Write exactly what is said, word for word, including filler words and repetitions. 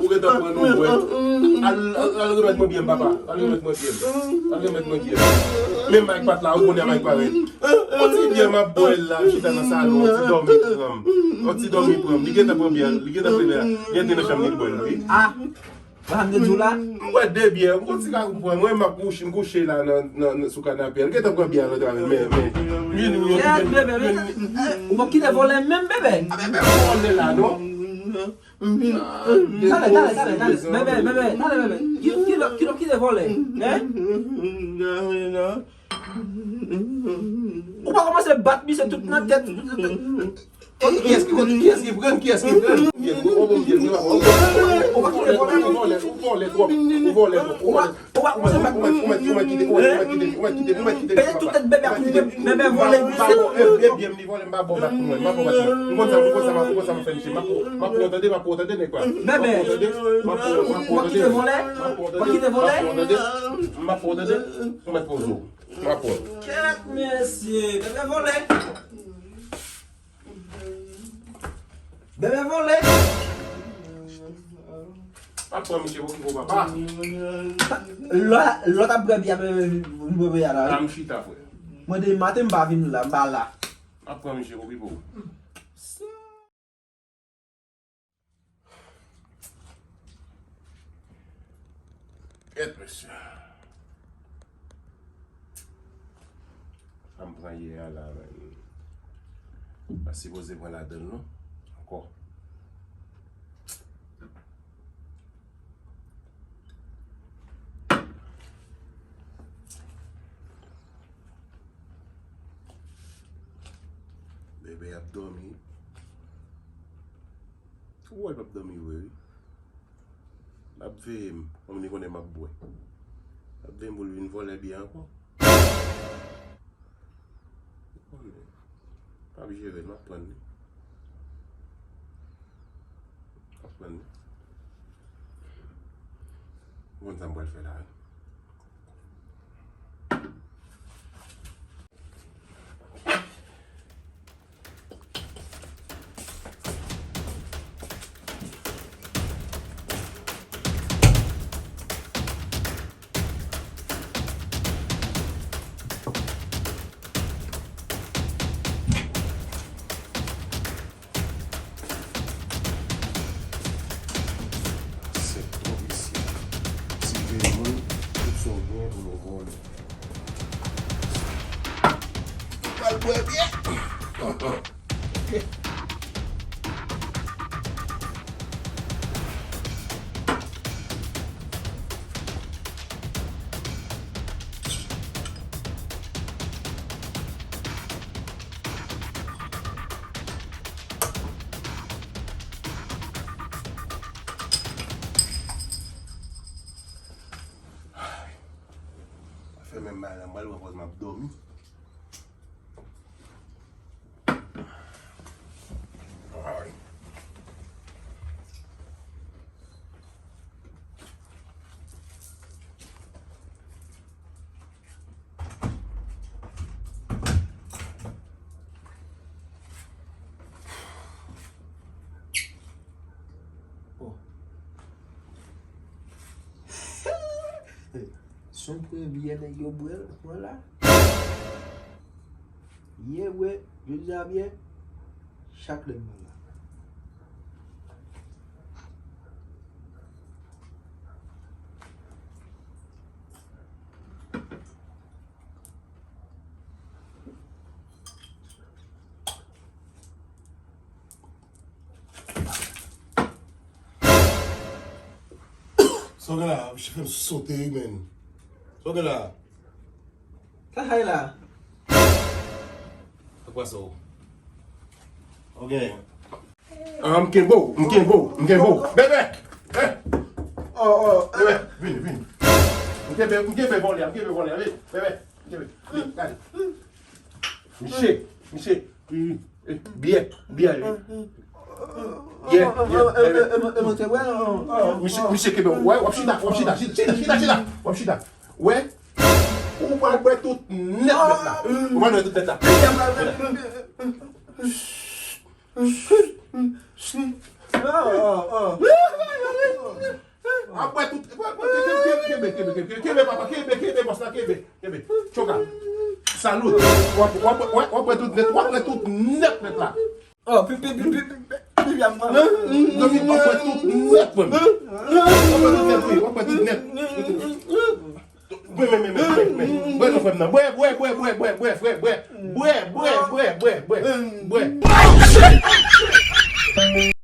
ou gentan pran yon bwè. Al, al, al remèt mwen byen m, papa. Al remèt mwen byen m. Al remèt mwen byen m. Men Mike pa t la, ou konnen Mike parèt. Yon ti byen m ap bwè la, m chita nan salon, yon ti dòmi pran m. Yon ti dòmi pran m. Li gentan pran byen, li gentan pran byen. Li antre nan chanm li, li bwè l, wi. Ah! Sa m te di w la? M bwè de byen, m konn ti ka pran. Mwen, m ap kouche, m kouche la nan, nan, nan, sou kanape. Li gentan pran byen, l antre avè l, men, men. Li, li, li, Yes, bebe, men. Ou p ap kite vòlè menm, bebe? A, bebe, m konnen la, non? Talè, talè, talè, talè. Bèbè, bèbè, talè, bèbè. Ki, ki lè, ki lè w kite vòlè? Hein? Ou pa kòmanse bat misye tout nan tèt. Kiyès ki konn, kiyès ki pran, kiyès ki pran? Ou pa kite vòlè, non. Ou vòlè, ou vòlè twòp, ou vòlè twòp, ou vòlè. Ou pa kòmanse bat. Ou mèt, ou mèt, ou mèt kite, ou mèt kite, ou mèt kite, ou mèt kite. Peye tout tèt bèbè a kounye a, bèbè vòlè. M pa bon, eh, byen, byen, li vòlè, m pa bon bat pou mwen, m pa bon bat pou mwen. M konn sa, m konn sa, m konn sa m ap fè misye, m ap, m ap pran tande, m ap pran tande, nèg la. Bèbè, w ap kite vòlè? W ap kite vòlè? M ap pran tande, m ap pran tande, m ap pran tande. Kèt mesye, bèbè vòlè. Bèbè vòlè. Ap pran misye pou ki pou papa. Lò, lò t ap pran byen, men, men, men, men, la, wi. La m chita, frè. Mwen de maten m pa vin la, m pa la. Ap pran misye pou ki pou. Kèt mesye. Sa m pran yè a la, men. Pa sipoze pran ladan l non. Ankò. Bebe ap dòmi. Ou wè l p ap dòmi vre wi. L ap veye m, kòm li konnen m ap bwè. L ap veye m pou l vin vòlè byen ankò. Li konnen. M ap jere l, m ap prann li. M ap prann li. Ou konn sa m pral fè la wi. Sèk twòp isi. Si veye moun, tout sa w gen pou nou vòlè. Pral bwè byen. Fè menm bagay la, m pral pran pòz m ap dòmi. Oh. Son premye nèg yo bwè, pran la. Yè bwè, jodi a byen, chak lè m pran la. Sa w gen la, misye fè m sote wi, menn. Sa w gen la? Sa k fè la? Sa k pase w? Ok. Ah, m kenbe w, m kenbe w, m kenbe w. Bebe! Eh! Oh, oh. Bebe, vini, vini. M kenbe, m kenbe vòlè a, m kenbe vòlè a, vini. Bebe, m kenbe. Vini, gade. Misye, misye, eh, byen, byen, wi. Byen, byen, byen. Misye, misye kenbe w. Wè, w ap chita, w ap chita, chita, chita, chita, chita. W ap chita. Wè, ou pral bwè tout nèt, nèt la. Ou pral bwè tout nèt la. Ap bwè tout. Kenbe, kenbe, kenbe, kenbe, kenbe, papa, kenbe, kenbe, bòs la, kenbe, kenbe. Choka. Salut. W ap, w ap, w ap, w ap bwè tout nèt, w ap bwè tout nèt, nèt la. Oh, pi, pi, pi, pi, pi, pi, pi, a mwen. Domi, w ap bwè tout nèt, frè m. W ap bwè tout nèt, wi, w ap bwè tout nèt. Bwè, men, men, men, men, men. Bwè non, frè m nan. Bwè, bwè, bwè, bwè, bwè, bwè, frè, bwè. Bwè, bwè, bwè, bwè, bwè. Bwè.